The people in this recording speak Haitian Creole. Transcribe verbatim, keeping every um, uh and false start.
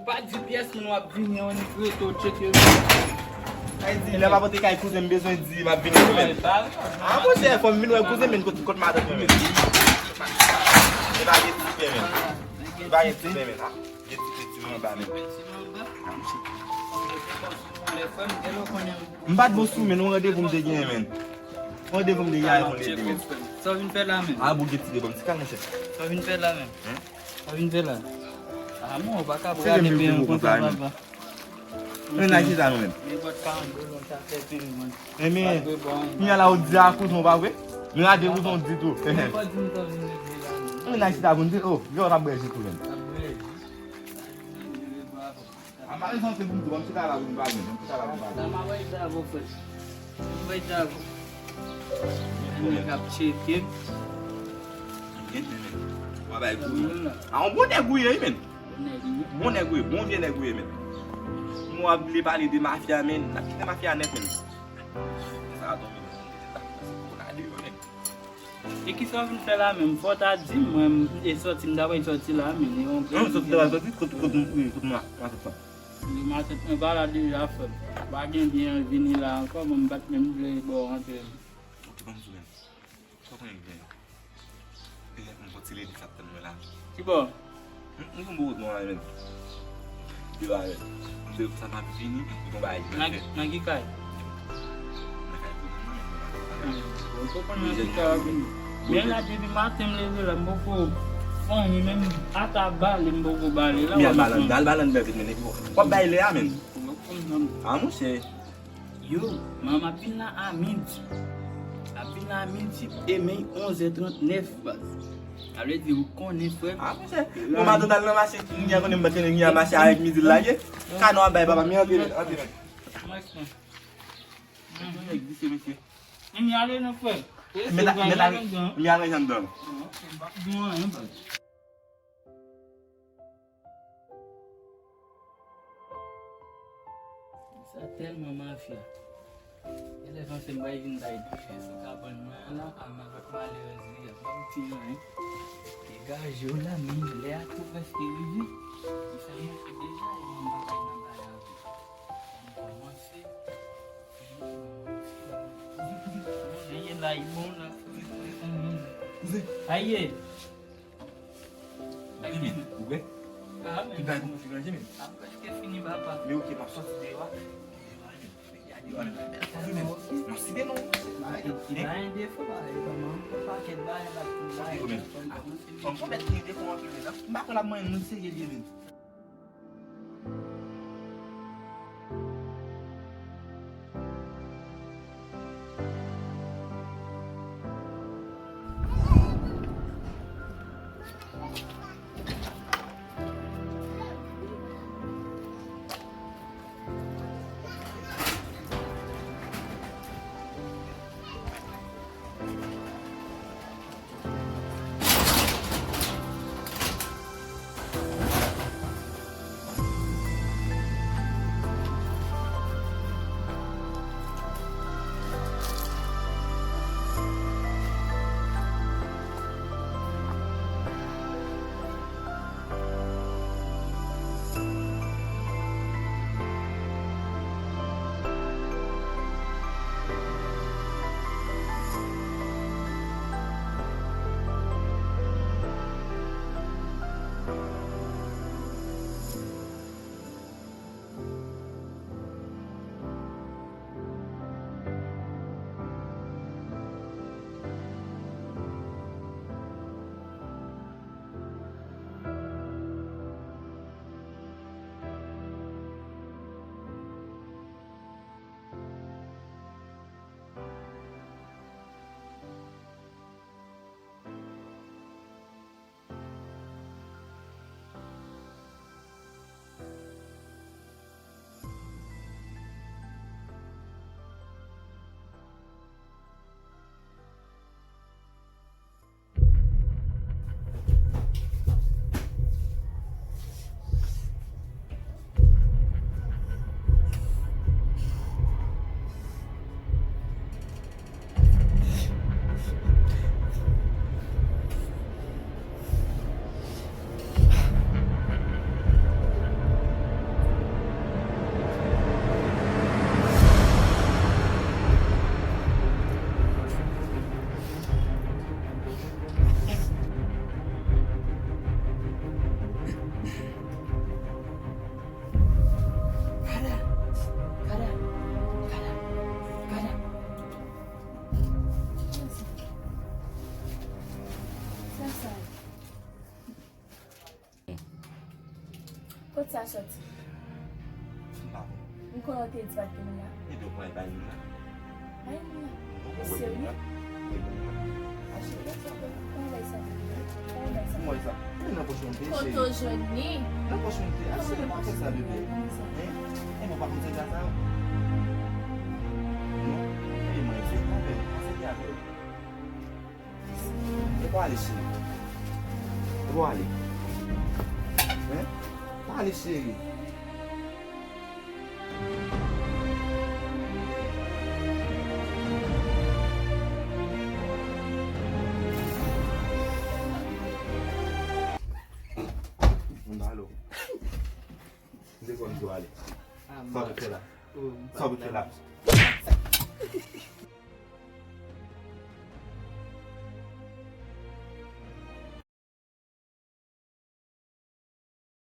Pa di pyès moun w ap vini an, nèg rete w tcheke. Ay, di, lè m ap antre kay kouzen, m bezwen di m ap vini tou, menn. A, monchè, fò m vin wè kouzen, menn, kot, kot matant mwen, menn. E pa gen ti pè, menn. E pa gen ti pè, menn. A, gen ti pè, ti mwen anba, menn. M pa t bon sou, menn, yon randevou m te genyen, menn. Yon randevou m te genyen avè yon lady, menn. Sa w vin fè la, menn? A, bon, gen ti de bon, ti kal, monchè. Sa w vin fè la, menn? Hen? Sa w vin fè la? A, bon, ou pa ka prale pen konsa, papa. Men nan chita nou menm. Nenpòt karant dola sa fè pen, man. Enben, kounye a la ou di a kouzen w pa vre? Nou rate kouzen w di tou. Nenpòt di m sa vin regle la, man. Men nan chita pou n di, oh, yo, w ap bwè ji tou menm. Ap bwè ji. A, malezan se pou m di, ban m chita la pou m pale, ban m chita la pou m pale. La m ap bay sa pou frè. M ap bay sa pou. Nèg ap tcheke m. Gen, men, men. W ap bay gouye. A, yon bon nèg ou ye, wi, men. Bon nèg, wi. Bon nèg ou ye, bon vye nèg ou ye, men. Nou ap vle pale de mafya, men. N ap kite mafya nèt, men. Sa a tonbe, men. Pou n ale yo, nèg. E kisa w vin fè la menm? Fò w ta di m, mwen, e sòti m ta pral sòti la menm. E yon... Non, sòti m ta pral sòti, kote, kote, kote, kote m la, matant lan? Matant mwen pa la deja, frè m. Pa gen byen vini la ankò, mwen m pa t menm vle ba w antre. Ok, ban m di w menm. Sa w konnen byen. E, m gon ti lady k ap tann mwen la. Kibò? M, m konn poko non, men. Yo, a, m te sa m ap vini, m gon bagay mwen fè. Nan ki kay? Nan kay pou mwen, mwen, mwen. Mwen konprann nan ki kay w ap vini. Men la, depi maten m leve la, m poko fè anyen, menm ata bale, m poko bale la. Men al bale, al bale bèl vit, men. W ap bay lè a, men. A, monchè. Yo, man, m ap vin la a midi. M ap vin la a midi, e men onzè trannèf, baz. Sa vle di, ou konnen, frè m. A, monchè. Bon, matant al nan mache, kounye a konnen m pa t konnen, kounye a mache avèk midi l lage. Ka nou ap bay, papa, men antre, men, antre, men. Mesye, mesye. Men ale non, frè. Men la, men la, men ale anndan. Bon, anyen, baz. Sa tèlman mafya. Elèv anfen bay vin bay dife sou kabann mwen an la, a m avèk malerèz li a, pa m di anyen. Degaje w la, men lè a tou prèske rive. Li fè monte deja, e mwen m pa kay nan bagay avè l. Ann kòmanse. Veye la, e bon la. Aye. Ou prè? Tout bagay kòmanse granje, men. A, prèske fini, papa. Men ok, m ap sòti deyò a. M ap site non. Li pa gen defo, pa gen, kòman, yon pakèt bagay la, tout bagay. Sòti, men. Fanm, fanm bèt gen defo anpil, men. M pa kwè l ap manyen moun serye li ye, men. Sa sòti. M pa konn. M konnen w te di pa t gen moun la. Ebyen, w pran bay moun la. Bay moun la. Non, ou serye? Ou serye? Achte lè sa, bèl. Kòman bay sa? Kòman bay sa? Kòman bay sa? Men nan pòch mwen te, cheri. Kote w jwenn li? Nan pòch mwen te. Achte lè, pa fè sa, bebe. Hein? Ebyen, ou pa konn sèvi ak sa yo? Non? Ebyen, mwen, se pa fè, pa sèvi avè yo. E pou ale, cheri. E pou ale. Hein? Pou ale, cheri. Mwen ba lo. M te konn tou ale. Sa w te fè la? Sa w te fè la?